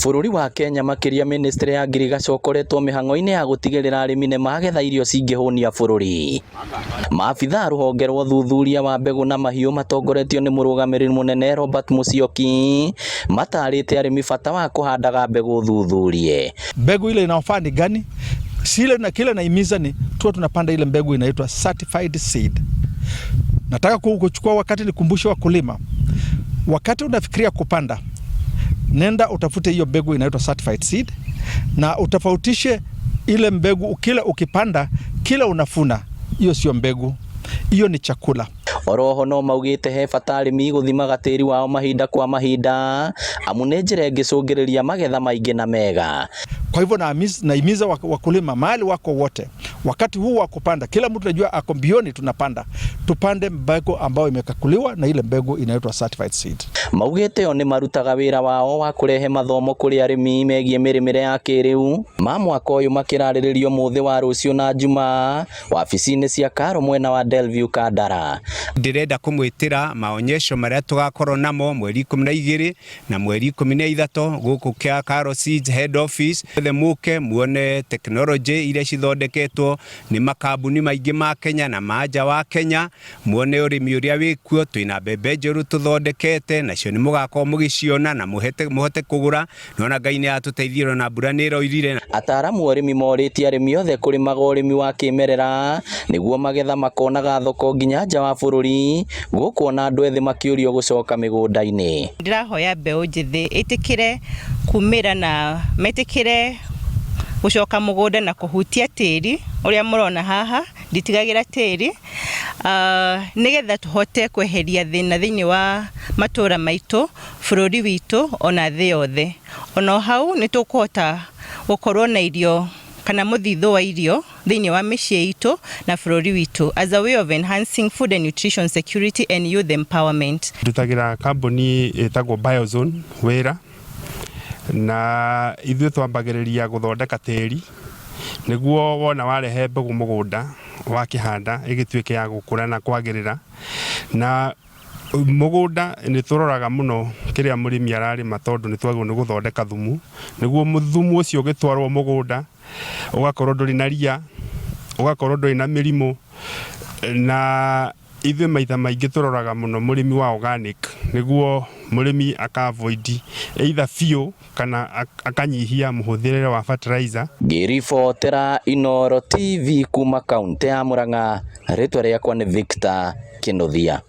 Bũrũri wa Kenya makĩria ministry ya ngirigaca ũkoretwo mĩhang'o-inĩ ya gũtigĩrĩra arĩmi nĩ magetha irio cingĩhũnia bũrũri. Maabitha a rũhonge rwa ũthuthuria wa mbegũ na mahiũ matongoretio nĩ mũrũgamĩrĩri mũnene Robert Musyoki matarĩte arĩmi bata wa kũhandaga mbegũ thuthurie. Mbegu ile inaofaa ni gani? Sile na kile naimiza ni tuwe tunapanda ile mbegu inaitwa certified seed. Nataka kuchukua wakati nikumbushe wakulima, wakati unafikiria kupanda, nenda utafute hiyo mbegu inaitwa certified seed, na utofautishe ile mbegu kila ukipanda, kila unafuna, hiyo sio mbegu, hiyo ni chakula. Oroho no maugĩte he bata arĩmi gũthimaga tĩri wao mahinda kwa mahinda amu nĩ njĩra ĩngĩcũngĩrĩria magetha maingĩ na mega. Kwa hivyo naimiza wakulima mahali wako wote, wakati huu wa kupanda, kila mtu najua ako mbioni, tunapanda, tupande mbegu ambayo imekaguliwa na ile mbegu inaitwa certified seed. Maugĩte o nĩ marutaga wĩra wao wa kũrehe mathomo kũrĩ arĩmi megiĩ mĩrĩmĩre ya kĩrĩu ma mwaka ũyũ makĩrarĩrĩrio mũthĩ wa rũciũ na Jumaa wabici-inĩ cia Karo mwena wa Delview Kandara. Ndĩrenda kũmwĩtĩra maonyesho marĩa tũgakorwo namo mweri 12 na mweri 13 gũkũ kĩa Karo Seeds head office. Othe mũke muone technology iria cithondeketwo nĩ makambuni maingĩ ma Kenya na ma nja wa Kenya, muone ũrĩmi ũrĩa wĩkuo. Twĩna mbembe njerũ tũthondekete, nacio nĩ mũgakorwo mũgĩciona na mũhote kũgũra. Nona Ngai nĩ atũteithire na mbura nĩ ĩroirire. Ataramu a ũrĩmi morĩtie arĩmi othe kũrĩmaga ũrĩmi wa kĩmerera nĩguo magetha makonaga thoko nginya nja wa bũrũri, gũkũ ona andũ ethĩ makĩũrio gũcoka mĩgũnda-inĩ. Ndĩrahoya mbeũ njĩthĩ ĩtĩkĩre kumĩra na metĩkĩre gũcoka mũgũnda na kũhutia tĩri ũrĩa mũrona haha nditigagĩra tĩri, nĩgetha tũhote kweheria thĩna thĩinĩ wa matũra maitũ, bũrũri witũ, ona thĩ yothe. Ona hau nĩ tũkũhota gũkorwo na irio kana mũthithũ wa irio thĩinĩ wa mĩciĩ itũ na bũrũri witũ as a way of enhancing food and nutrition security and youth empowerment. Ndutagĩra kambuni ĩtagwo Biozone wĩra, na ithuĩ twambagĩrĩria gũthondeka tĩri nĩguo wona warehe mbegũ mũgũnda wakĩhanda ĩgĩtuĩke ya gũkũra na kwagĩrĩra. Na mũgũnda nĩ tũroraga mũno kĩrĩa mũrĩmi ararĩma, tondũ nĩ twagĩrĩirwo nĩ gũthondeka thumu nĩguo thumu ũcio ũgĩtwarwo mũgũnda ũgakorwo ndũrĩ na ria, ũgakorwo ndũrĩ na mĩrimũ. Na ithuĩ maita maingĩ tũroraga mũno mũrĩmi wa organic nĩguo mũrĩmi aka avoid either biũ kana akanyihia mũhũthĩrĩre wa fertilizer. Ngĩribotera Inooro TV kuma kaunti ya Murang'a, rĩtwa rĩakwa nĩ Victor Kinuthia.